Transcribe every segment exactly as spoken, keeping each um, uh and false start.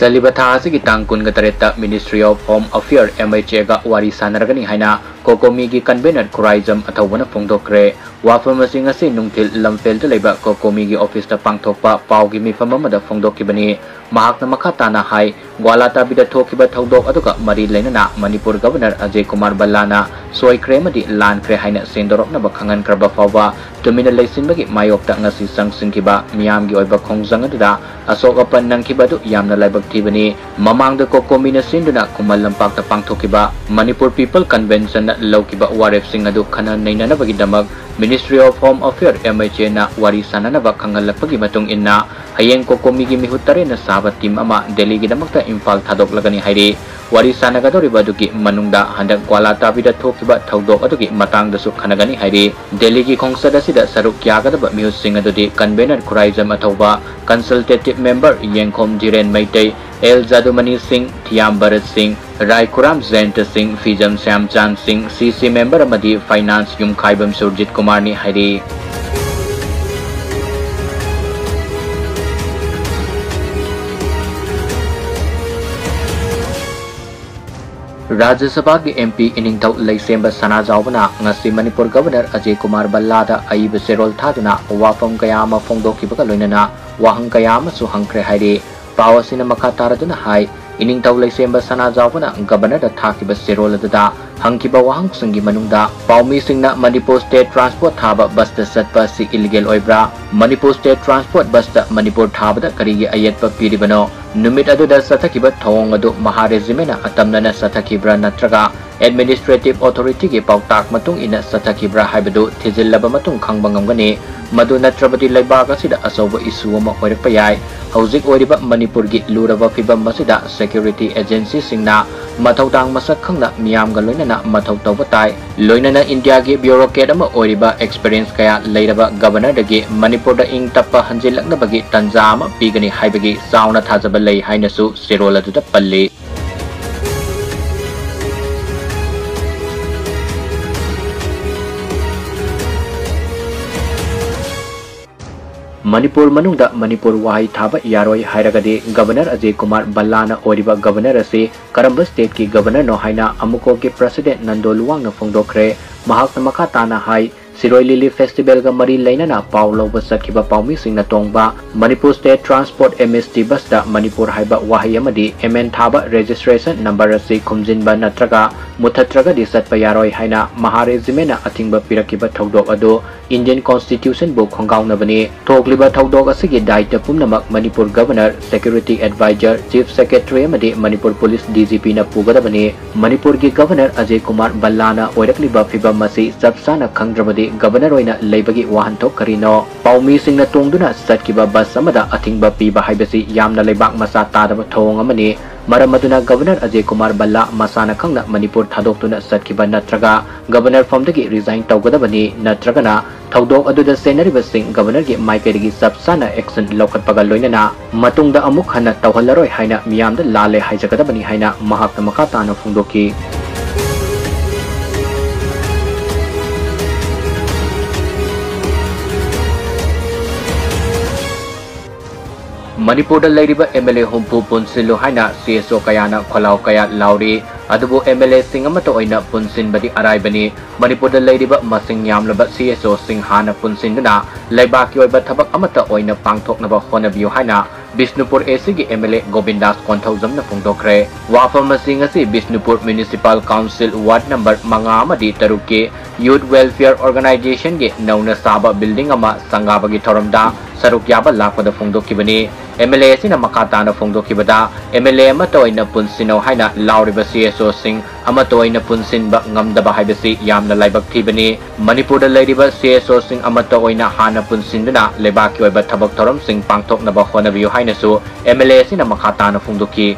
ꯆꯠꯂꯤꯕ ꯊꯥ ꯑꯁꯤꯒꯤ ꯇꯥꯡ ꯀꯨꯟꯒ ꯇꯔꯦꯠꯇ Ministry of Home Affairs, M H A ꯒ ꯋꯥꯔꯤ ꯁꯥꯟꯅꯔꯒꯅꯤ ꯍꯥꯏꯅ COCOMI ꯒꯤ convener ꯈꯨꯔꯥꯏꯖꯝ ꯑꯊꯧꯕꯅ ꯐꯣꯡꯗꯣꯛꯈ꯭ꯔꯦ꯫ ꯋꯥꯐꯝ ꯑꯁꯤ ꯉꯁꯤ ꯅꯨꯡꯊꯤꯜ ꯂꯝꯐꯦꯜꯗ ꯂꯩꯕ COCOMI ꯒꯤ office ꯇ ꯄꯥꯡꯊꯣꯛꯄ ꯄꯥꯎꯒꯤ ꯃꯤꯐꯝ ꯑꯃꯗ ꯐꯣꯡꯗꯣꯛꯈꯤꯕꯅꯤ꯫ ꯃꯍꯥꯛꯅ ꯃꯈꯥ ꯇꯥꯅ ꯍꯥꯏ, ꯒ꯭ꯋꯥꯂꯥꯇꯥꯕꯤꯗ ꯊꯣꯛꯈꯤꯕ ꯊꯧꯗꯣꯛ ꯑꯗꯨꯒ ꯃꯔꯤ ꯂꯩꯅꯅ ꯃꯅꯤꯄꯨꯔ Governor ꯑꯖꯌ ꯀꯨꯃꯥꯔ ꯚꯜꯂꯥꯅ ꯁꯣꯏꯈ꯭ꯔꯦ ꯑꯃꯗꯤ ꯂꯥꯟꯈ꯭ꯔꯦ ꯍꯥꯏꯅ ꯁꯦꯡꯗꯣꯔꯛꯅꯕ ꯈꯪꯍꯟꯈ꯭ꯔꯕ ꯐꯥꯎꯕ ꯇꯨꯃꯤꯟꯅ ꯂꯩꯁꯤꯟꯕꯒꯤ ꯃꯥꯌꯣꯛꯇ ꯉꯁꯤ ꯆꯪꯁꯤꯟꯈꯤꯕ ꯃꯤꯌꯥꯝꯒꯤ ꯑꯣꯏꯕ ꯈꯣꯡꯖꯪ ꯑꯗꯨꯗ ꯑꯁꯣꯛ ꯑꯄꯟ ꯅꯪꯈꯤꯕ ꯑꯗꯨ ꯌꯥꯝꯅ ꯂꯥꯏꯕꯛ ꯊꯤꯕꯅꯤ꯫ ꯃꯃꯥꯡꯗ COCOMI ꯅ ꯁꯤꯟꯗꯨꯅ ꯈꯨꯃꯟ ꯂꯝꯄꯥꯛꯇ ꯄꯥꯡꯊꯣꯛꯈꯤꯕ ꯃꯅꯤꯄꯨꯔ People Convention ꯅ ꯂꯧꯈꯤꯕ ꯋꯥꯔꯦꯞꯁꯤꯡ ꯑꯗꯨ ꯈꯟꯅ ꯅꯩꯅꯅꯕꯒꯤꯗꯃꯛ Ministry of Home Affairs, M H A ꯅ ꯋꯥꯔꯤ ꯁꯥꯟꯅꯅꯕ ꯈꯪꯍꯜꯂꯛꯄꯒꯤ ꯃꯇꯨꯡ ꯏꯟꯅ, ꯍꯌꯦꯡ COCOMI ꯒꯤ ꯃꯤꯍꯨꯠ ꯇꯔꯦꯠꯅ ꯁꯥꯕ team ꯑꯃ ꯗꯦꯜꯂꯤꯒꯤꯗꯃꯛꯇ ꯏꯝꯐꯥꯜ ꯊꯥꯗꯣꯛꯂꯒꯅꯤ ꯍꯥꯏꯔꯤ꯫ ꯋꯥꯔꯤ ꯁꯥꯟꯅꯒꯗꯧꯔꯤꯕ ꯑꯗꯨꯒꯤ ꯃꯅꯨꯡꯗ ꯍꯟꯗꯛ ꯒ꯭ꯋꯥꯂꯥꯇꯥꯕꯤꯗ ꯊꯣꯛꯈꯤꯕ ꯊꯧꯗꯣꯛ ꯑꯗꯨꯒꯤ ꯃꯇꯥꯡꯗꯁꯨ ꯈꯟꯅꯒꯅꯤ ꯍꯥꯏꯔꯤ꯫ ꯗꯦꯜꯂꯤꯒꯤ ꯈꯣꯡꯆꯠ ꯑꯁꯤꯗ ꯁꯔꯨꯛ ꯌꯥꯒꯗꯕ ꯃꯤꯍꯨꯠꯁꯤꯡ ꯑꯗꯨꯗꯤ convener ꯈꯨꯔꯥꯏꯖꯝ ꯑꯊꯧꯕ, consultative member ꯌꯦꯡꯈꯣꯝ ꯙꯤꯔꯦꯟ ꯃꯩꯇꯩ, ꯑꯦꯜ ꯖꯥꯗꯨꯃꯅꯤ ꯁꯤꯡ, ꯊꯤꯌꯥꯝ ꯚꯔꯠ ꯁꯤꯡ, ꯔꯥꯏꯈꯨꯔꯥꯝ ꯖꯌꯟꯇ ꯁꯤꯡ, ꯐꯤꯖꯝ ꯁ꯭ꯌꯥꯝꯆꯥꯟ ꯁꯤꯡ, CC member ꯑꯃꯗꯤ finance ꯌꯨꯝꯈꯥꯏꯕꯝ ꯁꯨꯔꯖꯤꯠ ꯀꯨꯃꯥꯔꯅꯤ ꯍꯥꯏꯔꯤ꯫ ꯔꯥꯖ꯭ꯌ ꯁꯚꯥꯒꯤ MP ꯏꯅꯤꯡꯊꯧ ꯂꯩꯁꯦꯝꯕ ꯁꯅꯥꯖꯥꯎꯕꯅ ꯉꯁꯤ ꯃꯅꯤꯄꯨꯔ Governor ꯑꯖꯌ ꯀꯨꯃꯥꯔ ꯚꯜꯂꯥꯗ ꯑꯏꯕ ꯆꯦꯔꯣꯜ ꯊꯥꯗꯨꯅ ꯋꯥꯐꯝ ꯀꯌꯥ ꯑꯃ ꯐꯣꯡꯗꯣꯛꯈꯤꯕꯒ ꯂꯣꯏꯅꯅ ꯋꯥꯍꯪ ꯀꯌꯥ ꯑꯃꯁꯨ ꯍꯪꯈ꯭ꯔꯦ ꯍꯥꯏꯔꯤ꯫ ꯄꯥꯎ ꯑꯁꯤꯅ ꯃꯈꯥ ꯇꯥꯔꯗꯨꯅ ꯍꯥꯏ, ꯏꯅꯤꯡꯊꯧ ꯂꯩꯁꯦꯝꯕ ꯁꯅꯥꯖꯥꯎꯕꯅ Governor ꯗ ꯊꯥꯈꯤꯕ ꯆꯦꯔꯣꯜ ꯑꯗꯨꯗ ꯍꯪꯈꯤꯕ ꯋꯥꯍꯪꯁꯤꯡꯒꯤ ꯃꯅꯨꯡꯗ ꯄꯥꯎꯃꯤꯁꯤꯡꯅ ꯃꯅꯤꯄꯨꯔ state transport ꯊꯥꯕ bus ꯇ ꯆꯠꯄ ꯑꯁꯤ illegal ꯑꯣꯏꯕ꯭ꯔꯥ? ꯃꯅꯤꯄꯨꯔ state transport bus ꯇ ꯃꯅꯤꯄꯨꯔ ꯊꯥꯕꯗ ꯀꯔꯤꯒꯤ ꯑꯌꯦꯠꯄ ꯄꯤꯔꯤꯕꯅꯣ? ꯅꯨꯃꯤꯠ ꯑꯗꯨꯗ ꯆꯠꯊꯈꯤꯕ ꯊꯧꯑꯣꯡ ꯑꯗꯨ ꯃꯍꯥ regiment ꯅ ꯑꯇꯝꯅꯅ ꯆꯠꯊꯈꯤꯕ꯭ꯔꯥ ꯅꯠꯇ꯭ꯔꯒ administrative authority ꯒꯤ ꯄꯥꯎꯇꯥꯛ ꯃꯇꯨꯡ ꯏꯟꯅ ꯆꯠꯊꯈꯤꯕ꯭ꯔꯥ ꯍꯥꯏꯕꯗꯨ ꯊꯤꯖꯤꯜꯂꯕ ꯃꯇꯨꯡ ꯈꯪꯕ ꯉꯝꯒꯅꯤ꯫ ꯃꯗꯨ ꯅꯠꯇ꯭ꯔꯕꯗꯤ ꯂꯩꯕꯥꯛ ꯑꯁꯤꯗ ꯑꯆꯧꯕ issue ꯑꯃ ꯑꯣꯏꯔꯛꯄ ꯌꯥꯏ꯫ ꯍꯧꯖꯤꯛ ꯑꯣꯏꯔꯤꯕ ꯃꯅꯤꯄꯨꯔꯒꯤ ꯂꯨꯔꯕ ꯐꯤꯕꯝ ꯑꯁꯤꯗ security agency ꯁꯤꯡꯅ ꯃꯊꯧꯗꯥꯡ ꯃꯁꯛ ꯈꯪꯅ ꯃꯤꯌꯥꯝꯒ ꯂꯣꯏꯅꯅ ꯃꯊꯧ ꯇꯧꯕ ꯇꯥꯏ꯫ ꯂꯣꯏꯅꯅ ꯏꯟꯗꯤꯌꯥꯒꯤ bureaucrat ꯑꯃ ꯑꯣꯏꯔꯤꯕ experience ꯀꯌꯥ ꯂꯩꯔꯕ Governor ꯗꯒꯤ ꯃꯅꯤꯄꯨꯔꯗ ꯏꯪ ꯇꯞꯄ ꯍꯟꯖꯤꯜꯂꯛꯅꯕꯒꯤ ꯇꯥꯟꯖꯥ ꯑꯃ ꯄꯤꯒꯅꯤ ꯍꯥꯏꯕꯒꯤ ꯆꯥꯎꯅ ꯊꯥꯖꯕ ꯂꯩ ꯍꯥꯏꯅꯁꯨ ꯆꯦꯔꯣꯜ ꯑꯗꯨꯗ ꯄꯜꯂꯤ꯫ ꯃꯅꯤꯄꯨꯔ ꯃꯅꯨꯡꯗ ꯃꯅꯤꯄꯨꯔ ꯋꯥꯍꯩ ꯊꯥꯕ ꯌꯥꯔꯣꯏ ꯍꯥꯏꯔꯒꯗꯤ ꯒꯕꯅꯔ ꯑꯖꯦ ꯀꯨꯃꯥꯔ ꯚꯜꯂꯥꯅ ꯑꯣꯏꯔꯤꯕ ꯒꯕꯅꯔ ꯑꯁꯤ ꯀꯔꯝꯕ ꯁ꯭ꯇꯦꯠꯀꯤ ꯒꯕꯅꯔꯅꯣ ꯍꯥꯏꯅ ꯑꯃꯨꯀꯣꯒꯤ ꯄ꯭ꯔꯁꯤꯗꯦꯟꯠ ꯅꯟꯗꯣ ꯂꯨꯋꯥꯡꯅ ꯐꯣꯡꯗꯣꯛꯈ꯭ꯔꯦ꯫ ꯃꯍꯥꯛꯅ ꯃꯈꯥ ꯇꯥꯅ ꯍꯥꯏ, ꯁꯤꯔꯣꯏ ꯂꯤꯂꯤ ꯐꯦꯁꯇꯤꯚꯦꯜꯒ ꯃꯔꯤ ꯂꯩꯅꯅ ꯄꯥꯎ ꯂꯧꯕ ꯆꯠꯈꯤꯕ ꯄꯥꯎꯃꯤꯁꯤꯡꯅ ꯇꯣꯡꯕ ꯃꯅꯤꯄꯨꯔ ꯁ꯭ꯇꯦꯠ ꯇ꯭ꯔꯥꯟꯁꯄꯣꯔꯠ, ꯑꯦꯝ ꯑꯦꯁ ꯇꯤ, ꯕꯁꯇ ꯃꯅꯤꯄꯨꯔ ꯍꯥꯏꯕ ꯋꯥꯍꯩ ꯑꯃꯗꯤ ꯑꯦꯝ ꯑꯦꯟ ꯊꯥꯕ ꯔꯦꯖꯤꯁꯇ꯭ꯔꯦꯁꯟ ꯅꯝꯕꯔ ꯑꯁꯤ ꯈꯨꯝꯖꯤꯟꯕ ꯅꯠꯇ꯭ꯔꯒ ꯃꯨꯊꯠꯇ꯭ꯔꯒꯗꯤ ꯆꯠꯄ ꯌꯥꯔꯣꯏ ꯍꯥꯏꯅ ꯃꯍꯥ ꯔꯦꯖꯤꯃꯦꯟꯠꯅ ꯑꯊꯤꯡꯕ ꯄꯤꯔꯛꯈꯤꯕ ꯊꯧꯗꯣꯛ ꯑꯗꯨ ꯏꯟꯗꯤꯌꯟ ꯀꯣꯟꯁꯇꯤꯇ꯭ꯌꯨꯁꯟꯕꯨ ꯈꯣꯡꯒꯥꯎꯅꯕꯅꯤ꯫ ꯊꯣꯛꯂꯤꯕ ꯊꯧꯗꯣꯛ ꯑꯁꯤꯒꯤ ꯗꯥꯏꯇ ꯄꯨꯝꯅꯃꯛ Manipur governor, security adviser, chief secretary ꯑꯃꯗꯤ ꯃꯅꯤꯄꯨꯔ ꯄꯨꯂꯤꯁ ꯗꯤ ꯖꯤ ꯄꯤꯅ ꯄꯨꯒꯗꯕꯅꯤ꯫ ꯃꯅꯤꯄꯨꯔꯒꯤ ꯒꯕꯅꯔ ꯑꯖꯦ ꯀꯨꯃꯥꯔ ꯚꯜꯂꯥꯅ ꯑꯣꯏꯔꯛꯂꯤꯕ ꯐꯤꯚꯝ ꯑꯁꯤ ꯆꯞ ꯆꯥꯅ ꯈꯪꯗ꯭ꯔꯕꯗꯤ ꯒꯕꯅꯔ ꯑꯣꯏꯅ ꯂꯩꯕꯒꯤ ꯋꯥꯍꯟꯊꯣꯛ ꯀꯔꯤꯅꯣ? ꯄꯥꯎꯃꯤꯁꯤꯡꯅ ꯇꯣꯡꯗꯨꯅ ꯆꯠꯈꯤꯕ ꯕꯁ ꯑꯃꯗ ꯑꯊꯤꯡꯕ ꯄꯤꯕ ꯍꯥꯏꯕꯁꯤ ꯌꯥꯝꯅ ꯂꯩꯕꯥꯛ ꯃꯆꯥ ꯇꯥꯗꯕ ꯊꯧꯑꯣꯡ ꯑꯃꯅꯤ꯫ ꯃꯔꯝ ꯑꯗꯨꯅ ꯒꯕꯅꯔ ꯑꯖꯦ ꯀꯨꯃꯥꯔ ꯚꯜꯂꯥ ꯃꯁꯥꯅ ꯈꯪꯅ ꯃꯅꯤꯄꯨꯔ ꯊꯥꯗꯣꯛꯇꯨꯅ ꯆꯠꯈꯤꯕ ꯅꯠꯇ꯭ꯔꯒ ꯒꯕꯅꯔ ꯐꯝꯗꯒꯤ ꯔꯤꯖꯥꯏꯟ ꯇꯧꯒꯗꯕꯅꯤ, ꯅꯠꯇ꯭ꯔꯒꯅ ꯊꯧꯗꯣꯛ ꯑꯗꯨꯗ ꯆꯦꯟꯅꯔꯤꯕꯁꯤꯡ ꯒꯕꯅꯔꯒꯤ ꯃꯥꯏꯀꯩꯗꯒꯤ ꯆꯞ ꯆꯥꯅ ꯑꯦꯛꯁꯟ ꯂꯧꯈꯠꯄꯒ ꯂꯣꯏꯅꯅ ꯃꯇꯨꯡꯗ ꯑꯃꯨꯛ ꯍꯟꯅ ꯇꯧꯍꯜꯂꯔꯣꯏ ꯍꯥꯏꯅ ꯃꯤꯌꯥꯝꯗ ꯂꯥꯜꯂꯦ ꯍꯥꯏꯖꯒꯗꯕꯅꯤ ꯍꯥꯏꯅ ꯃꯍꯥꯛꯅ ꯃꯈꯥ ꯇꯥꯅ ꯐꯣꯡꯗꯣꯛꯈꯤ꯫ ꯃꯅꯤꯄꯨꯔꯗ ꯂꯩꯔꯤꯕ ꯑꯦꯝ ꯑꯦꯜ ꯑꯦ ꯍꯨꯝꯐꯨ ꯄꯨꯟꯁꯤꯜꯂꯨ ꯍꯥꯏꯅ ꯁꯤ ꯑꯦꯁ ꯑꯣ ꯀꯌꯥꯅ ꯈꯣꯜꯂꯥꯎ ꯀꯌꯥ ꯂꯥꯎꯔꯤ꯫ ꯑꯗꯨꯕꯨ ꯑꯦꯝ ꯑꯦꯜ ꯑꯦꯁꯤꯡ ꯑꯃꯠꯇ ꯑꯣꯏꯅ ꯄꯨꯟꯁꯤꯟꯕꯗꯤ ꯑꯔꯥꯏꯕꯅꯤ꯫ ꯃꯅꯤꯄꯨꯔꯗ ꯂꯩꯔꯤꯕ ꯃꯁꯤꯡ ꯌꯥꯝꯂꯕ ꯁꯤ ꯑꯦꯁ ꯑꯣꯁꯤꯡ ꯍꯥꯟꯅ ꯄꯨꯟꯁꯤꯟꯗꯨꯅ ꯂꯩꯕꯥꯛꯀꯤ ꯑꯣꯏꯕ ꯊꯕꯛ ꯑꯃꯠꯇ ꯑꯣꯏꯅ ꯄꯥꯡꯊꯣꯛꯅꯕ ꯍꯣꯠꯅꯕꯤꯌꯨ ꯍꯥꯏꯅ ꯕꯤꯁꯅꯨꯄꯨꯔ ꯑꯦ ꯁꯤꯒꯤ ꯑꯦꯝ ꯑꯦꯜ ꯑꯦ ꯒꯣꯕꯤꯟꯗꯥꯁ ꯀꯣꯟꯊꯧꯖꯝꯅ ꯐꯣꯡꯗꯣꯛꯈ꯭ꯔꯦ꯫ ꯋꯥꯐꯝ ꯑꯁꯤ ꯉꯁꯤ Bishnupur municipal council ward number ꯃꯉꯥ ꯑꯃꯗꯤ ꯇꯔꯨꯛꯀꯤ ꯌꯨꯊ ꯋꯦꯜꯐꯤꯌꯔ ꯑꯣꯔꯒꯅꯥꯏꯖꯦꯁꯟꯒꯤ ꯅꯧꯅ ꯁꯥꯕ ꯕꯤꯜꯗꯤꯡ ꯑꯃ ꯁꯪꯒꯥꯕꯒꯤ ꯊꯧꯔꯝꯗ ꯁꯔꯨꯛ ꯌꯥꯕ ꯂꯥꯛꯄꯗ ꯐꯣꯡꯗꯣꯛꯈꯤꯕꯅꯤ꯫ ꯑꯦꯝ ꯑꯦꯜ ꯑꯦ ꯑꯁꯤꯅ ꯃꯈꯥ ꯇꯥꯅ ꯐꯣꯡꯗꯣꯛꯈꯤꯕꯗ, ꯑꯦꯝ ꯑꯦꯜ ꯑꯦ ꯑꯃꯠꯇ ꯑꯣꯏꯅ ꯄꯨꯟꯁꯤꯟꯅꯧ ꯍꯥꯏꯅ ꯂꯥꯎꯔꯤꯕ ꯁꯤ ꯑꯦꯁ ꯑꯣꯁꯤꯡ ꯑꯃꯠꯇ ꯑꯣꯏꯅ ꯄꯨꯟꯁꯤꯟꯕ ꯉꯝꯗꯕ ꯍꯥꯏꯕꯁꯤ ꯌꯥꯝꯅ ꯂꯥꯏꯕꯛ ꯊꯤꯕꯅꯤ꯫ ꯃꯅꯤꯄꯨꯔꯗ ꯂꯩꯔꯤꯕ ꯁꯤ ꯑꯦꯁ ꯑꯣꯁꯤꯡ ꯑꯃꯠꯇ ꯑꯣꯏꯅ ꯍꯥꯟꯅ ꯄꯨꯟꯁꯤꯟꯗꯨꯅ ꯂꯩꯕꯥꯛꯀꯤ ꯑꯣꯏꯕ ꯊꯕꯛ ꯊꯧꯔꯝꯁꯤꯡ ꯄꯥꯡꯊꯣꯛꯅꯕ ꯍꯣꯠꯅꯕꯤꯌꯨ ꯍꯥꯏꯅꯁꯨ ꯑꯦꯝ ꯑꯦꯜ ꯑꯦ ꯑꯁꯤꯅ ꯃꯈꯥ ꯇꯥꯅ ꯐꯣꯡꯗꯣꯛꯈꯤ꯫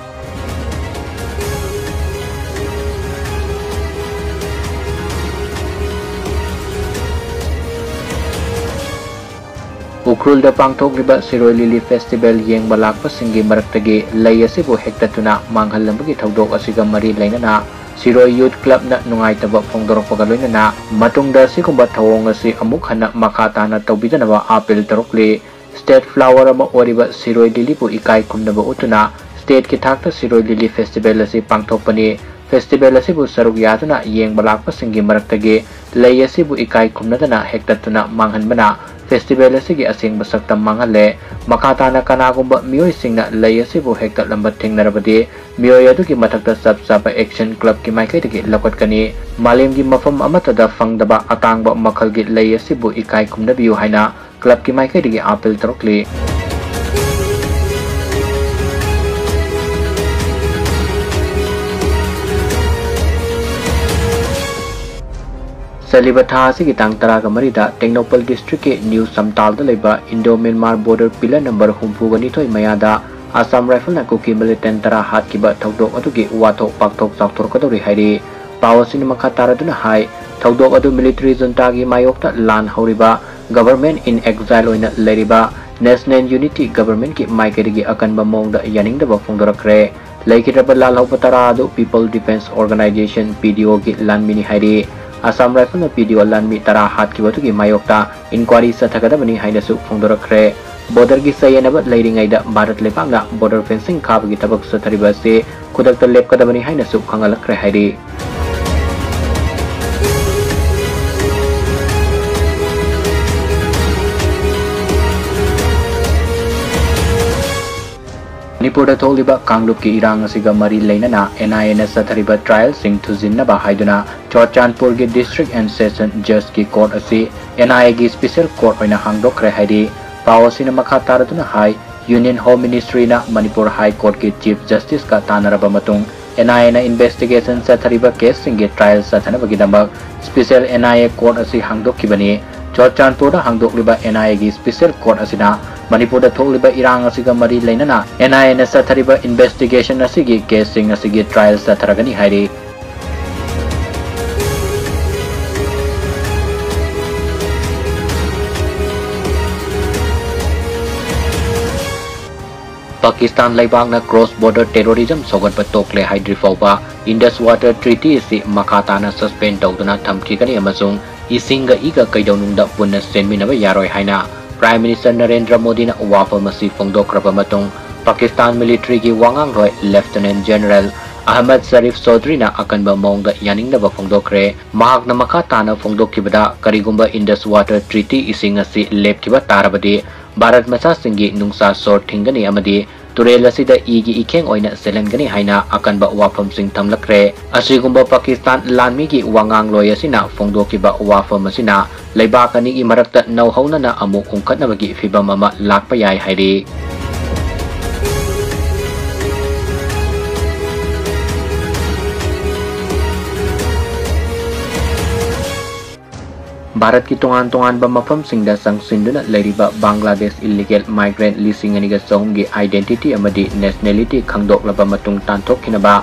ꯎꯈ꯭ꯔꯨꯜꯗ ꯄꯥꯡꯊꯣꯛꯂꯤꯕ ꯁꯤꯔꯣꯏ ꯂꯤꯂꯤ ꯐꯦꯁꯇꯤꯚꯦꯜ ꯌꯦꯡꯕ ꯂꯥꯛꯄꯁꯤꯡꯒꯤ ꯃꯔꯛꯇꯒꯤ ꯂꯩ ꯑꯁꯤꯕꯨ ꯍꯦꯛꯇꯠꯇꯨꯅ ꯃꯥꯡꯍꯜꯂꯝꯕꯒꯤ ꯊꯧꯗꯣꯛ ꯑꯁꯤꯒ ꯃꯔꯤ ꯂꯩꯅꯅ ꯁꯤꯔꯣꯏ ꯌꯨꯊ ꯀ꯭ꯂꯕꯅ ꯅꯨꯡꯉꯥꯏꯇꯕ ꯐꯣꯡꯗꯣꯔꯛꯄꯒ ꯂꯣꯏꯅꯅ ꯃꯇꯨꯡꯗ ꯑꯁꯤꯒꯨꯝꯕ ꯊꯧꯑꯣꯡ ꯑꯁꯤ ꯑꯃꯨꯛ ꯍꯟꯅ ꯃꯈꯥ ꯇꯥꯅ ꯇꯧꯕꯤꯗꯅꯕ ꯑꯥꯄꯤꯜ ꯇꯧꯔꯛꯂꯤ꯫ State flower ꯑꯃ ꯑꯣꯏꯔꯤꯕ ꯁꯤꯔꯣꯏ ꯂꯤꯂꯤꯕꯨ ꯏꯀꯥꯏ ꯈꯨꯝꯅꯕ ꯎꯠꯇꯨꯅ stateꯀꯤ ꯊꯥꯛꯇ ꯁꯤꯔꯣꯏ ꯂꯤꯂꯤ festival ꯑꯁꯤ ꯄꯥꯡꯊꯣꯛꯄꯅꯤ꯫ Festival ꯑꯁꯤꯕꯨ ꯁꯔꯨꯛ ꯌꯥꯗꯨꯅ ꯌꯦꯡꯕ ꯂꯥꯛꯄꯁꯤꯡꯒꯤ ꯃꯔꯛꯇꯒꯤ ꯂꯩ ꯑꯁꯤꯕꯨ ꯏꯀꯥꯏ ꯈꯨꯝꯅꯗꯅ ꯍꯦꯛꯇꯠꯇꯨꯅ ꯃꯥꯡꯍꯟꯕꯅ festival ꯑꯁꯤꯒꯤ ꯑꯁꯦꯡꯕ ꯁꯛꯇꯝ ꯃꯥꯡꯍꯜꯂꯦ꯫ ꯃꯈꯥ ꯇꯥꯅ ꯀꯅꯥꯒꯨꯝꯕ ꯃꯤꯑꯣꯏꯁꯤꯡꯅ ꯂꯩ ꯑꯁꯤꯕꯨ ꯍꯦꯛꯇꯠꯂꯝꯕ ꯊꯦꯡꯅꯔꯕꯗꯤ ꯃꯤꯑꯣꯏ ꯑꯗꯨꯒꯤ ꯃꯊꯛꯇ ꯆꯞ ꯆꯥꯕ action clubꯀꯤ ꯃꯥꯏꯀꯩꯗꯒꯤ ꯂꯧꯈꯠꯀꯅꯤ꯫ ꯃꯥꯂꯦꯝꯒꯤ ꯃꯐꯝ ꯑꯃꯠꯇꯗ ꯐꯪꯗꯕ ꯑꯇꯥꯡꯕ ꯃꯈꯜꯒꯤ ꯂꯩ ꯑꯁꯤꯕꯨ ꯏꯀꯥꯏ ꯈꯨꯝꯅꯕꯤꯌꯨ ꯍꯥꯏꯅ clubꯀꯤ ꯃꯥꯏꯀꯩꯗꯒꯤ appeal ꯇꯧꯔꯛꯂꯤ꯫ ꯆꯠꯂꯤꯕ ꯊꯥ ꯑꯁꯤꯒꯤ ꯇꯥꯡ ꯇꯔꯥꯒ ꯃꯔꯤꯗ ꯇꯦꯡꯅꯧꯄꯜ districtꯀꯤ ꯅ꯭ꯌꯨ ꯁꯝꯇꯥꯜꯗ ꯂꯩꯕ Indo Myanmar border pillar number ꯍꯨꯝꯐꯨꯒ ꯅꯤꯊꯣꯏ ꯃꯌꯥꯗ Assam Rifleꯅ ꯀꯨꯀꯤ militant ꯇꯔꯥ ꯍꯥꯠꯈꯤꯕ ꯊꯧꯗꯣꯛ ꯑꯗꯨꯒꯤ ꯋꯥꯊꯣꯛ ꯄꯥꯛꯊꯣꯛ ꯆꯥꯎꯊꯣꯔꯛꯀꯗꯧꯔꯤ ꯍꯥꯏꯔꯤ꯫ ꯄꯥꯎ ꯑꯁꯤꯅ ꯃꯈꯥ ꯇꯥꯔꯗꯨꯅ ꯍꯥꯏ, ꯊꯧꯗꯣꯛ ꯑꯗꯨ military juntaꯒꯤ ꯃꯥꯌꯣꯛꯇ ꯂꯥꯟ ꯍꯧꯔꯤꯕ Government in Exile ꯑꯣꯏꯅ ꯂꯩꯔꯤꯕ National Unity Governmentꯀꯤ ꯃꯥꯏꯀꯩꯗꯒꯤ ꯑꯀꯟꯕ ꯃꯑꯣꯡꯗ ꯌꯥꯅꯤꯡꯗꯕ ꯐꯣꯡꯗꯣꯔꯛꯈ꯭ꯔꯦ꯫ ꯂꯩꯈꯤꯗ꯭ꯔꯕ ꯂꯥꯜꯍꯧꯕ ꯇꯔꯥ ꯑꯗꯨ People Defence Organisation, PDOꯒꯤ ꯂꯥꯟꯃꯤꯅꯤ ꯍꯥꯏꯔꯤ꯫ Assam Rifleꯅ PDO ꯂꯥꯟꯃꯤ ꯇꯔꯥ ꯍꯥꯠꯈꯤꯕꯗꯨꯒꯤ ꯃꯥꯌꯣꯛꯇ inquiry ꯆꯠꯊꯒꯗꯕꯅꯤ ꯍꯥꯏꯅꯁꯨ ꯐꯣꯡꯗꯣꯔꯛꯈ꯭ꯔꯦ꯫ Borderꯒꯤ ꯆꯌꯦꯠꯅꯕ ꯂꯩꯔꯤꯉꯩꯗ ꯚꯥꯔꯠ ꯂꯩꯄꯥꯛꯅ border fencing ꯈꯥꯕꯒꯤ ꯊꯕꯛ ꯆꯠꯊꯔꯤꯕ ꯑꯁꯤ ꯈꯨꯗꯛꯇ ꯂꯦꯞꯀꯗꯕꯅꯤ ꯍꯥꯏꯅꯁꯨ ꯈꯪꯍꯜꯂꯛꯈ꯭ꯔꯦ ꯍꯥꯏꯔꯤ꯫ ꯃꯅꯤꯄꯨꯔꯗ ꯊꯣꯛꯂꯤꯕ ꯀꯥꯡꯂꯨꯞꯀꯤ ꯏꯔꯥꯡ ꯑꯁꯤꯒ ꯃꯔꯤ ꯂꯩꯅꯅ NIAꯅ ꯆꯠꯊꯔꯤꯕ trialꯁꯤꯡ ꯊꯨꯖꯤꯟꯅꯕ ꯍꯥꯏꯗꯨꯅ ꯆꯨꯔꯆꯥꯟꯄꯨꯔꯒꯤ District and Session Judgeꯀꯤ court ꯑꯁꯤ NIAꯒꯤ special court ꯑꯣꯏꯅ ꯍꯥꯡꯗꯣꯛꯈ꯭ꯔꯦ ꯍꯥꯏꯔꯤ꯫ ꯄꯥꯎ ꯑꯁꯤꯅ ꯃꯈꯥ ꯇꯥꯔꯗꯨꯅ ꯍꯥꯏ, Union Home Ministryꯅ Manipur High Courtꯀꯤ Chief Justiceꯀ ꯇꯥꯟꯅꯔꯕ ꯃꯇꯨꯡ NIAꯅ investigation ꯆꯠꯊꯔꯤꯕ caseꯁꯤꯡꯒꯤ trial ꯆꯠꯊꯅꯕꯒꯤꯗꯃꯛ special NIA court ꯑꯁꯤ ꯍꯥꯡꯗꯣꯛꯈꯤꯕꯅꯤ꯫ ꯆꯨꯔꯆꯥꯟꯄꯨꯔꯗ ꯍꯥꯡꯗꯣꯛꯂꯤꯕ NIAꯒꯤ special court ꯑꯁꯤꯅ ꯃꯅꯤꯄꯨꯔꯗ ꯊꯣꯛꯂꯤꯕ ꯏꯔꯥꯡ ꯑꯁꯤꯒ ꯃꯔꯤ ꯂꯩꯅꯅ NIAꯅ ꯆꯠꯊꯔꯤꯕ investigation ꯑꯁꯤꯒꯤ caseꯁꯤꯡ ꯑꯁꯤꯒꯤ trial ꯆꯠꯊꯔꯒꯅꯤ ꯍꯥꯏꯔꯤ꯫ ꯄꯥꯀꯤꯁꯇꯥꯟ ꯂꯩꯕꯥꯛꯅ cross border terrorism ꯁꯧꯒꯠꯄ ꯇꯣꯛꯂꯦ ꯍꯥꯏꯗ꯭ꯔꯤ ꯐꯥꯎꯕ Indus Water Treaty ꯑꯁꯤ ꯃꯈꯥ ꯇꯥꯅ suspend ꯇꯧꯗꯨꯅ ꯊꯝꯈꯤꯒꯅꯤ ꯑꯃꯁꯨꯡ ꯏꯁꯤꯡꯒ ꯏꯒ ꯀꯩꯗꯧꯅꯨꯡꯗ ꯄꯨꯟꯅ ꯆꯦꯟꯃꯤꯟꯅꯕ ꯌꯥꯔꯣꯏ ꯍꯥꯏꯅ Prime Minister ꯅꯔꯦꯟꯗ꯭ꯔ ꯃꯣꯗꯤꯅ ꯋꯥꯐꯝ ꯑꯁꯤ ꯐꯣꯡꯗꯣꯛꯈ꯭ꯔꯕ ꯃꯇꯨꯡ, ꯄꯥꯀꯤꯁꯇꯥꯟ ꯃꯤꯂꯤꯇꯔꯤꯒꯤ ꯋꯥꯉꯥꯡꯂꯣꯏ ꯂꯦꯐꯇꯤꯅꯦꯟ ꯖꯦꯅꯔꯦꯜ ꯑꯍꯃꯗ ꯁꯔꯤꯐ ꯆꯧꯙꯔꯤꯅ ꯑꯀꯟꯕ ꯃꯑꯣꯡꯗ ꯌꯥꯅꯤꯡꯗꯕ ꯐꯣꯡꯗꯣꯛꯈ꯭ꯔꯦ꯫ ꯃꯍꯥꯛꯅ ꯃꯈꯥ ꯇꯥꯅ ꯐꯣꯡꯗꯣꯛꯈꯤꯕꯗ, ꯀꯔꯤꯒꯨꯝꯕ Indus Water Treaty ꯏꯁꯤꯡ ꯑꯁꯤ ꯂꯦꯞꯈꯤꯕ ꯇꯥꯔꯕꯗꯤ, ꯚꯥꯔꯠ ꯃꯆꯥꯁꯤꯡꯒꯤ ꯅꯨꯡꯁꯥ ꯁꯣꯔ ꯊꯤꯡꯒꯅꯤ ꯑꯃꯗꯤ ꯇꯨꯔꯦꯜ ꯑꯁꯤꯗ ꯏꯒꯤ ꯏꯈꯦꯡ ꯑꯣꯏꯅ ꯆꯦꯜꯍꯟꯒꯅꯤ ꯍꯥꯏꯅ ꯑꯀꯟꯕ ꯋꯥꯐꯝꯁꯤꯡ ꯊꯝꯂꯛꯈ꯭ꯔꯦ꯫ ꯑꯁꯤꯒꯨꯝꯕ ꯄꯥꯀꯤꯁꯇꯥꯟ ꯂꯥꯟꯃꯤꯒꯤ ꯋꯥꯉꯥꯡꯂꯣꯏ ꯑꯁꯤꯅ ꯐꯣꯡꯗꯣꯛꯈꯤꯕ ꯋꯥꯐꯝ ꯑꯁꯤꯅ ꯂꯩꯕꯥꯛ ꯑꯅꯤꯒꯤ ꯃꯔꯛꯇ ꯅꯧꯍꯧꯅꯅ ꯑꯃꯨꯛ ꯎꯪꯈꯠꯅꯕꯒꯤ ꯐꯤꯚꯝ ꯑꯃ ꯂꯥꯛꯄ ꯌꯥꯏ ꯍꯥꯏꯔꯤ꯫ ꯚꯥꯔꯠꯀꯤ ꯇꯣꯉꯥꯟ ꯇꯣꯉꯥꯟꯕ ꯃꯐꯝꯁꯤꯡꯗ ꯆꯪꯁꯤꯟꯗꯨꯅ ꯂꯩꯔꯤꯕ ꯕꯪꯒ꯭ꯂꯥꯗꯦꯁ ꯏꯂꯤꯒꯦꯜ ꯃꯥꯏꯒ꯭ꯔꯦꯟꯠ ꯂꯤꯁꯤꯡ ꯑꯅꯤꯒ ꯆꯍꯨꯝꯒꯤ identity ꯑꯃꯗꯤ nationality ꯈꯪꯗꯣꯛꯂꯕ ꯃꯇꯨꯡ ꯇꯥꯟꯊꯣꯛꯈꯤꯅꯕ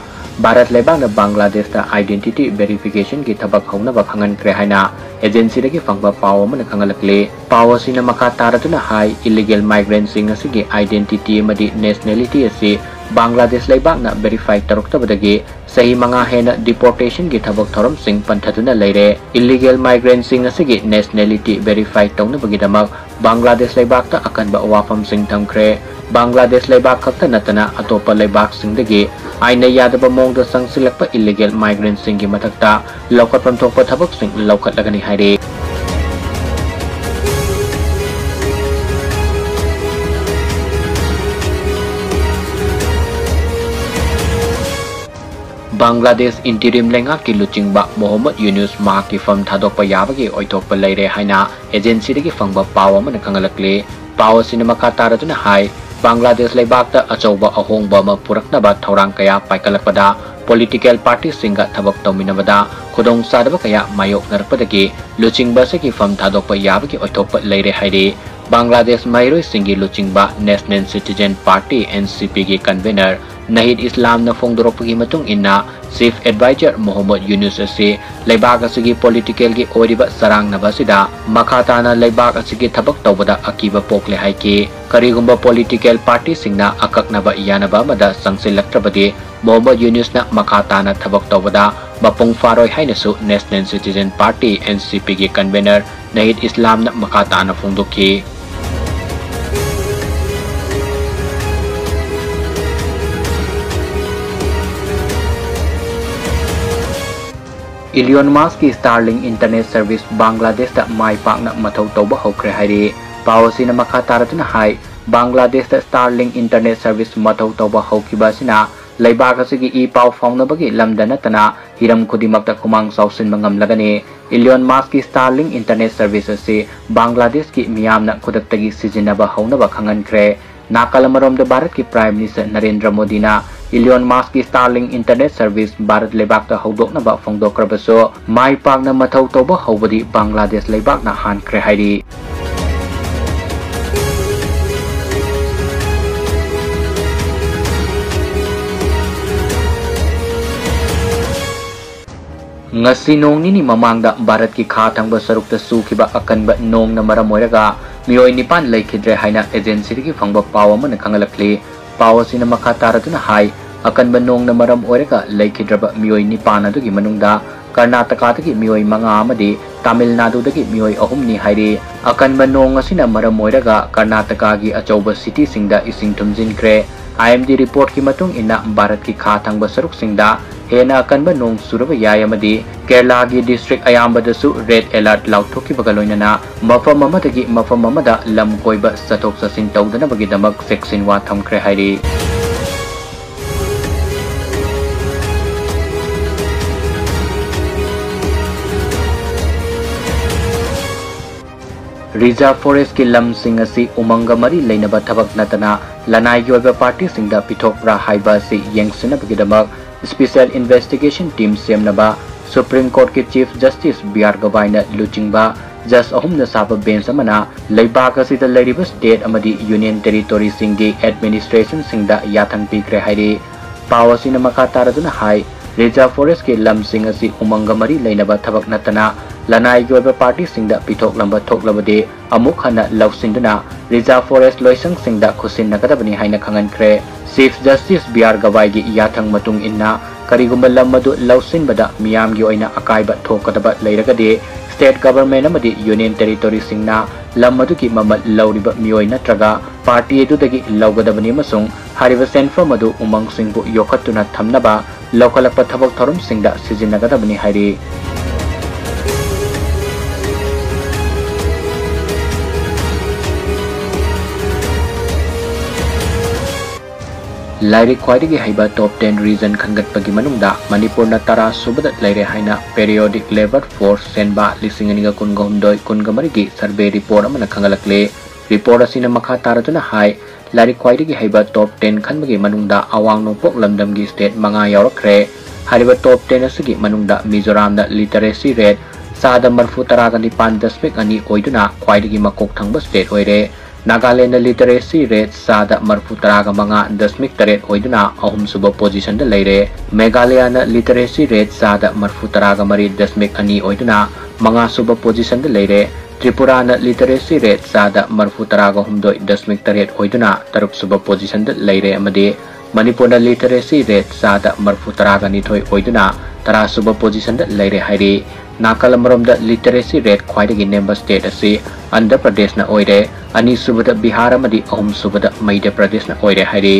ꯚꯥꯔꯠ ꯂꯩꯕꯥꯛꯅ ꯕꯪꯒ꯭ꯂꯥꯗꯦꯁꯇ identity verificationꯒꯤ ꯊꯕꯛ ꯍꯧꯅꯕ ꯈꯪꯍꯟꯈ꯭ꯔꯦ ꯍꯥꯏꯅ agencyꯗꯒꯤ ꯐꯪꯕ ꯄꯥꯎ ꯑꯃꯅ ꯈꯪꯍꯜꯂꯛꯂꯤ꯫ ꯄꯥꯎ ꯑꯁꯤꯅ ꯃꯈꯥ ꯇꯥꯔꯗꯨꯅ ꯍꯥꯏ, ꯏꯂꯤꯒꯦꯜ ꯃꯥꯏꯒ꯭ꯔꯦꯟꯠꯁꯤꯡ ꯑꯁꯤꯒꯤ identity ꯑꯃꯗꯤ nationality ꯑꯁꯤ ꯕꯪꯒ꯭ꯂꯥꯗꯦꯁ ꯂꯩꯕꯥꯛꯅ verify ꯇꯧꯔꯛꯇꯕꯗꯒꯤ ꯆꯍꯤ ꯃꯉꯥ ꯍꯦꯟꯅ deportationꯒꯤ ꯊꯕꯛ ꯊꯧꯔꯝꯁꯤꯡ ꯄꯟꯊꯗꯨꯅ ꯂꯩꯔꯦ꯫ Illegal migrantꯁꯤꯡ ꯑꯁꯤꯒꯤ nationality verify ꯇꯧꯅꯕꯒꯤꯗꯃꯛ ꯕꯪꯒ꯭ꯂꯥꯗꯦꯁ ꯂꯩꯕꯥꯛꯇ ꯑꯀꯟꯕ ꯋꯥꯐꯝꯁꯤꯡ ꯊꯝꯈ꯭ꯔꯦ꯫ ꯕꯪꯒ꯭ꯂꯥꯗꯦꯁ ꯂꯩꯕꯥꯛ ꯈꯛꯇ ꯅꯠꯇꯅ ꯑꯇꯣꯞꯄ ꯂꯩꯕꯥꯛꯁꯤꯡꯗꯒꯤ ꯑꯥꯏꯟꯅ ꯌꯥꯗꯕ ꯃꯑꯣꯡꯗ ꯆꯪꯁꯤꯜꯂꯛꯄ illegal migrantꯁꯤꯡꯒꯤ ꯃꯊꯛꯇ ꯂꯧꯈꯠꯐꯝ ꯊꯣꯛꯄ ꯊꯕꯛꯁꯤꯡ ꯂꯧꯈꯠꯂꯒꯅꯤ ꯍꯥꯏꯔꯤ꯫ ꯕꯪꯒ꯭ꯂꯥꯗꯦꯁ interim ꯂꯩꯉꯥꯛꯀꯤ ꯂꯨꯆꯤꯡꯕ ꯃꯣꯍꯝꯃꯗ ꯌꯨꯅꯨꯁ ꯃꯍꯥꯛꯀꯤ ꯐꯝ ꯊꯥꯗꯣꯛꯄ ꯌꯥꯕꯒꯤ ꯑꯣꯏꯊꯣꯛꯄ ꯂꯩꯔꯦ ꯍꯥꯏꯅ agencyꯗꯒꯤ ꯐꯪꯕ ꯄꯥꯎ ꯑꯃꯅ ꯈꯪꯍꯜꯂꯛꯂꯤ꯫ ꯄꯥꯎ ꯑꯁꯤꯅ ꯃꯈꯥ ꯇꯥꯔꯗꯨꯅ ꯍꯥꯏ, ꯕꯪꯒ꯭ꯂꯥꯗꯦꯁ ꯂꯩꯕꯥꯛꯇ ꯑꯆꯧꯕ ꯑꯍꯣꯡꯕ ꯑꯃ ꯄꯨꯔꯛꯅꯕ ꯊꯧꯔꯥꯡ ꯀꯌꯥ ꯄꯥꯏꯈꯠꯂꯛꯄꯗ political partyꯁꯤꯡꯒ ꯊꯕꯛ ꯇꯧꯃꯤꯟꯅꯕꯗ ꯈꯨꯗꯣꯡꯆꯥꯗꯕ ꯀꯌꯥ ꯃꯥꯌꯣꯛꯅꯔꯛꯄꯗꯒꯤ ꯂꯨꯆꯤꯡꯕ ꯑꯁꯤꯒꯤ ꯐꯝ ꯊꯥꯗꯣꯛꯄ ꯌꯥꯕꯒꯤ ꯑꯣꯏꯊꯣꯛꯄ ꯂꯩꯔꯦ ꯍꯥꯏꯔꯤ꯫ ꯕꯪꯒ꯭ꯂꯥꯗꯦꯁ ꯃꯍꯩꯔꯣꯏꯁꯤꯡꯒꯤ ꯂꯨꯆꯤꯡꯕ National Citizen Party, NCPꯒꯤ convener ꯅꯍꯤꯗ ꯏꯁꯂꯥꯝꯅ ꯐꯣꯡꯗꯣꯔꯛꯄꯒꯤ ꯃꯇꯨꯡ ꯏꯟꯅ, Chief Advisor ꯃꯣꯍꯝꯃꯗ ꯌꯨꯅꯨꯁ ꯑꯁꯤ ꯂꯩꯕꯥꯛ ꯑꯁꯤꯒꯤ politicalꯒꯤ ꯑꯣꯏꯔꯤꯕ ꯆꯔꯥꯡꯅꯕ ꯑꯁꯤꯗ ꯃꯈꯥ ꯇꯥꯅ ꯂꯩꯕꯥꯛ ꯑꯁꯤꯒꯤ ꯊꯕꯛ ꯇꯧꯕꯗ ꯑꯀꯤꯕ ꯄꯣꯛꯂꯦ ꯍꯥꯏꯈꯤ꯫ ꯀꯔꯤꯒꯨꯝꯕ political partyꯁꯤꯡꯅ ꯑꯀꯛꯅꯕ ꯌꯥꯅꯕ ꯑꯃꯗ ꯆꯪꯁꯤꯜꯂꯛꯇ꯭ꯔꯕꯗꯤ, ꯃꯣꯍꯝꯃꯗ ꯌꯨꯅꯨꯁꯅ ꯃꯈꯥ ꯇꯥꯅ ꯊꯕꯛ ꯇꯧꯕꯗ ꯃꯄꯨꯡ ꯐꯥꯔꯣꯏ ꯍꯥꯏꯅꯁꯨ National Citizen Party, NCPꯒꯤ convener ꯅꯍꯤꯗ ꯏꯁꯂꯥꯝꯅ ꯃꯈꯥ ꯇꯥꯅ ꯐꯣꯡꯗꯣꯛꯈꯤ꯫ Elon Muskꯀꯤ Starlink internet service ꯕꯪꯒ꯭ꯂꯥꯗꯦꯁꯇ ꯃꯥꯏ ꯄꯥꯛꯅ ꯃꯊꯧ ꯇꯧꯕ ꯍꯧꯈ꯭ꯔꯦ ꯍꯥꯏꯔꯤ꯫ ꯄꯥꯎ ꯑꯁꯤꯅ ꯃꯈꯥ ꯇꯥꯔꯗꯨꯅ ꯍꯥꯏ, ꯕꯪꯒ꯭ꯂꯥꯗꯦꯁꯇ Starlink internet service ꯃꯊꯧ ꯇꯧꯕ ꯍꯧꯈꯤꯕ ꯑꯁꯤꯅ ꯂꯩꯕꯥꯛ ꯑꯁꯤꯒꯤ ꯏ ꯄꯥꯎ ꯐꯥꯎꯅꯕꯒꯤ ꯂꯝꯗ ꯅꯠꯇꯅ ꯍꯤꯔꯝ ꯈꯨꯗꯤꯡꯃꯛꯇ ꯈꯨꯃꯥꯡ ꯆꯥꯎꯁꯤꯟꯕ ꯉꯝꯂꯒꯅꯤ꯫ Elon Muskꯀꯤ Starlink internet service ꯑꯁꯤ ꯕꯪꯒ꯭ꯂꯥꯗꯦꯁꯀꯤ ꯃꯤꯌꯥꯝꯅ ꯈꯨꯗꯛꯇꯒꯤ ꯁꯤꯖꯤꯟꯅꯕ ꯍꯧꯅꯕ ꯈꯪꯍꯟꯈ꯭ꯔꯦ꯫ ꯅꯥꯀꯜ ꯑꯃꯔꯣꯝꯗ ꯚꯥꯔꯠꯀꯤ Prime Minister ꯅꯔꯦꯟꯗ꯭ꯔ ꯃꯣꯗꯤꯅ Elon Muskꯀꯤ Starlink internet service Bharat ꯂꯩꯕꯥꯛꯇ ꯍꯧꯗꯣꯛꯅꯕ ꯐꯣꯡꯗꯣꯛꯈ꯭ꯔꯕꯁꯨ, ꯃꯥꯏ ꯄꯥꯛꯅ ꯃꯊꯧ ꯇꯧꯕ ꯍꯧꯕꯗꯤ ꯕꯪꯒ꯭ꯂꯥꯗꯦꯁ ꯂꯩꯕꯥꯛꯅ ꯍꯥꯟꯈ꯭ꯔꯦ ꯍꯥꯏꯔꯤ꯫ ꯉꯁꯤ ꯅꯣꯡ ꯅꯤꯅꯤ ꯃꯃꯥꯡꯗ ꯚꯥꯔꯠꯀꯤ ꯈꯥ ꯊꯪꯕ ꯁꯔꯨꯛꯇ ꯆꯨꯈꯤꯕ ꯑꯀꯟꯕ ꯅꯣꯡꯅ ꯃꯔꯝ ꯑꯣꯏꯔꯒ ꯃꯤꯑꯣꯏ ꯅꯤꯄꯥꯟ ꯂꯩꯈꯤꯗ꯭ꯔꯦ ꯍꯥꯏꯅ agencyꯗꯒꯤ ꯐꯪꯕ ꯄꯥꯎ ꯑꯃꯅ ꯈꯪꯍꯜꯂꯛꯂꯤ꯫ ꯄꯥꯎ ꯑꯁꯤꯅ ꯃꯈꯥ ꯇꯥꯔꯗꯨꯅ ꯍꯥꯏ, ꯑꯀꯟꯕ ꯅꯣꯡꯅ ꯃꯔꯝ ꯑꯣꯏꯔꯒ ꯂꯩꯈꯤꯗ꯭ꯔꯕ ꯃꯤꯑꯣꯏ ꯅꯤꯄꯥꯟ ꯑꯗꯨꯒꯤ ꯃꯅꯨꯡꯗ ꯀꯔꯅꯥꯇꯀꯥꯗꯒꯤ ꯃꯤꯑꯣꯏ ꯃꯉꯥ ꯑꯃꯗꯤ ꯇꯥꯃꯤꯜ ꯅꯥꯗꯨꯗꯒꯤ ꯃꯤꯑꯣꯏ ꯑꯍꯨꯝꯅꯤ ꯍꯥꯏꯔꯤ꯫ ꯑꯀꯟꯕ ꯅꯣꯡ ꯑꯁꯤꯅ ꯃꯔꯝ ꯑꯣꯏꯔꯒ ꯀꯔꯅꯥꯇꯀꯥꯒꯤ ꯑꯆꯧꯕ cityꯁꯤꯡꯗ ꯏꯁꯤꯡ ꯊꯨꯝꯖꯤꯟꯈ꯭ꯔꯦ꯫ IMD reportꯀꯤ ꯃꯇꯨꯡ ꯏꯟꯅ, ꯚꯥꯔꯠꯀꯤ ꯈꯥ ꯊꯪꯕ ꯁꯔꯨꯛꯁꯤꯡꯗ ꯍꯦꯟꯅ ꯑꯀꯟꯕ ꯅꯣꯡ ꯆꯨꯔꯕ ꯌꯥꯏ ꯑꯃꯗꯤ ꯀꯦꯔꯂꯥꯒꯤ district ꯑꯌꯥꯝꯕꯗꯁꯨ red alert ꯂꯥꯎꯊꯣꯛꯈꯤꯕꯒ ꯂꯣꯏꯅꯅ ꯃꯐꯝ ꯑꯃꯗꯒꯤ ꯃꯐꯝ ꯑꯃꯗ ꯂꯝ ꯀꯣꯏꯕ ꯆꯠꯊꯣꯛ ꯆꯠꯁꯤꯟ ꯇꯧꯗꯅꯕꯒꯤꯗꯃꯛ ꯆꯦꯛꯁꯤꯟꯋꯥ ꯊꯝꯈ꯭ꯔꯦ ꯍꯥꯏꯔꯤ꯫ Reserve forestꯀꯤ ꯂꯝꯁꯤꯡ ꯑꯁꯤ ꯎꯃꯪꯒ ꯃꯔꯤ ꯂꯩꯅꯕ ꯊꯕꯛ ꯅꯠꯇꯅ ꯂꯅꯥꯏꯒꯤ ꯑꯣꯏꯕ partyꯁꯤꯡꯗ ꯄꯤꯊꯣꯛꯄ꯭ꯔꯥ ꯍꯥꯏꯕ ꯑꯁꯤ ꯌꯦꯡꯁꯤꯟꯅꯕꯒꯤꯗꯃꯛ special investigation team ꯁꯦꯝꯅꯕ Supreme Courtꯀꯤ Chief Justice B R ꯒꯕꯥꯏꯅ ꯂꯨꯆꯤꯡꯕ judge ꯑꯍꯨꯝꯅ ꯁꯥꯕ bench ꯑꯃꯅ ꯂꯩꯕꯥꯛ ꯑꯁꯤꯗ ꯂꯩꯔꯤꯕ state ꯑꯃꯗꯤ union territoryꯁꯤꯡꯒꯤ administrationꯁꯤꯡꯗ ꯌꯥꯊꯪ ꯄꯤꯈ꯭ꯔꯦ ꯍꯥꯏꯔꯤ꯫ ꯄꯥꯎ ꯑꯁꯤꯅ ꯃꯈꯥ ꯇꯥꯔꯗꯨꯅ ꯍꯥꯏ, Reserve forestꯀꯤ ꯂꯝꯁꯤꯡ ꯑꯁꯤ ꯎꯃꯪꯒ ꯃꯔꯤ ꯂꯩꯅꯕ ꯊꯕꯛ ꯅꯠꯇꯅ ꯂꯅꯥꯏꯒꯤ ꯑꯣꯏꯕ partyꯁꯤꯡꯗ ꯄꯤꯊꯣꯛꯂꯝꯕ ꯊꯣꯛꯂꯕꯗꯤ ꯑꯃꯨꯛ ꯍꯟꯅ ꯂꯧꯁꯤꯟꯗꯨꯅ Reserve forest ꯂꯣꯏꯁꯪꯁꯤꯡꯗ ꯈꯨꯠꯁꯤꯟꯅꯒꯗꯕꯅꯤ ꯍꯥꯏꯅ ꯈꯪꯍꯟꯈ꯭ꯔꯦ꯫ Chief Justice B R ꯒꯕꯥꯏꯒꯤ ꯌꯥꯊꯪ ꯃꯇꯨꯡ ꯏꯟꯅ, ꯀꯔꯤꯒꯨꯝꯕ ꯂꯝ ꯑꯗꯨ ꯂꯧꯁꯤꯟꯕꯗ ꯃꯤꯌꯥꯝꯒꯤ ꯑꯣꯏꯅ ꯑꯀꯥꯏꯕ ꯊꯣꯛꯀꯗꯕ ꯂꯩꯔꯒꯗꯤ, state government ꯑꯃꯗꯤ union territoryꯁꯤꯡꯅ ꯂꯝ ꯑꯗꯨꯒꯤ ꯃꯃꯜ ꯂꯧꯔꯤꯕ ꯃꯤꯑꯣꯏ ꯅꯠꯇ꯭ꯔꯒ party ꯑꯗꯨꯗꯒꯤ ꯂꯧꯒꯗꯕꯅꯤ ꯑꯃꯁꯨꯡ ꯍꯥꯏꯔꯤꯕ ꯁꯦꯟꯐꯝ ꯑꯗꯨ ꯎꯃꯪꯁꯤꯡꯕꯨ ꯌꯣꯛꯈꯠꯇꯨꯅ ꯊꯝꯅꯕ ꯂꯧꯈꯠꯂꯛꯄ ꯊꯕꯛ ꯊꯧꯔꯝꯁꯤꯡꯗ ꯁꯤꯖꯤꯟꯅꯒꯗꯕꯅꯤ ꯍꯥꯏꯔꯤ꯫ ꯂꯥꯏꯔꯤꯛ ꯈ꯭ꯋꯥꯏꯗꯒꯤ ꯍꯩꯕ top ten region ꯈꯟꯒꯠꯄꯒꯤ ꯃꯅꯨꯡꯗ ꯃꯅꯤꯄꯨꯔꯅ ꯇꯔꯥ ꯁꯨꯕꯗ ꯂꯩꯔꯦ ꯍꯥꯏꯅ Periodic Labour Force ꯁꯦꯟꯕ ꯂꯤꯁꯤꯡ ꯑꯅꯤꯒ ꯀꯨꯟꯒ ꯍꯨꯝꯗꯣꯏ ꯀꯨꯟꯒ ꯃꯔꯤꯒꯤ survey report ꯑꯃꯅ ꯈꯪꯒꯠꯂꯛꯂꯤ꯫ Report ꯑꯁꯤꯅ ꯃꯈꯥ ꯇꯥꯔꯗꯨꯅ ꯍꯥꯏ, ꯂꯥꯏꯔꯤꯛ ꯈ꯭ꯋꯥꯏꯗꯒꯤ ꯍꯩꯕ top ten ꯈꯟꯕꯒꯤ ꯃꯅꯨꯡꯗ ꯑꯋꯥꯡ ꯅꯣꯡꯄꯣꯛ ꯂꯝꯗꯝꯒꯤ state ꯃꯉꯥ ꯌꯥꯎꯔꯛꯈ꯭ꯔꯦ꯫ ꯍꯥꯏꯔꯤꯕ top ten ꯑꯁꯤꯒꯤ ꯃꯅꯨꯡꯗ ꯃꯤꯖꯣꯔꯥꯝꯅ literacy rate ꯆꯥꯗ ꯃꯔꯐꯨ ꯇꯔꯥꯒ ꯅꯤꯄꯥꯟ ꯗꯁꯃꯤꯛ ꯑꯅꯤ ꯑꯣꯏꯗꯨꯅ ꯈ꯭ꯋꯥꯏꯗꯒꯤ ꯃꯀꯣꯛ ꯊꯪꯕ state ꯑꯣꯏꯔꯦ꯫ ꯅꯥꯒꯥꯂꯦꯟꯗ literacy rate ꯆꯥꯗ ꯃꯔꯐꯨ ꯇꯔꯥꯒ ꯃꯉꯥ ꯗꯁꯃꯤꯛ ꯇꯔꯦꯠ ꯑꯣꯏꯗꯨꯅ ꯑꯍꯨꯝꯁꯨꯕ positionꯗ ꯂꯩꯔꯦ꯫ ꯃꯦꯘꯥꯂꯌꯥꯅ literacy rate ꯆꯥꯗ ꯃꯔꯐꯨ ꯇꯔꯥꯒ ꯃꯔꯤ ꯗꯁꯃꯤꯛ ꯑꯅꯤ ꯑꯣꯏꯗꯨꯅ ꯃꯉꯥꯁꯨꯕ positionꯗ ꯂꯩꯔꯦ꯫ ꯇ꯭ꯔꯤꯄꯨꯔꯥꯅ literacy rate ꯆꯥꯗ ꯃꯔꯐꯨ ꯇꯔꯥꯒ ꯍꯨꯝꯗꯣꯏ ꯗꯁꯃꯤꯛ ꯇꯔꯦꯠ ꯑꯣꯏꯗꯨꯅ ꯇꯔꯨꯛꯁꯨꯕ positionꯗ ꯂꯩꯔꯦ ꯑꯃꯗꯤ ꯃꯅꯤꯄꯨꯔꯅ literacy rate ꯆꯥꯗ ꯃꯔꯐꯨ ꯇꯔꯥꯒ ꯅꯤꯊꯣꯏ ꯑꯣꯏꯗꯨꯅ ꯇꯔꯥꯁꯨꯕ positionꯗ ꯂꯩꯔꯦ ꯍꯥꯏꯔꯤ꯫ ꯅꯥꯀꯜ ꯑꯃꯔꯣꯝꯗ literacy rate ꯈ꯭ꯋꯥꯏꯗꯒꯤ ꯅꯦꯝꯕ state ꯑꯁꯤ ꯑꯟꯙ꯭ꯔ ꯄ꯭ꯔꯗꯦꯁꯅ ꯑꯣꯏꯔꯦ, ꯑꯅꯤꯁꯨꯕꯗ ꯕꯤꯍꯥꯔ ꯑꯃꯗꯤ ꯑꯍꯨꯝꯁꯨꯕꯗ ꯃꯩꯙ꯭ꯌ ꯄ꯭ꯔꯗꯦꯁꯅ ꯑꯣꯏꯔꯦ ꯍꯥꯏꯔꯤ꯫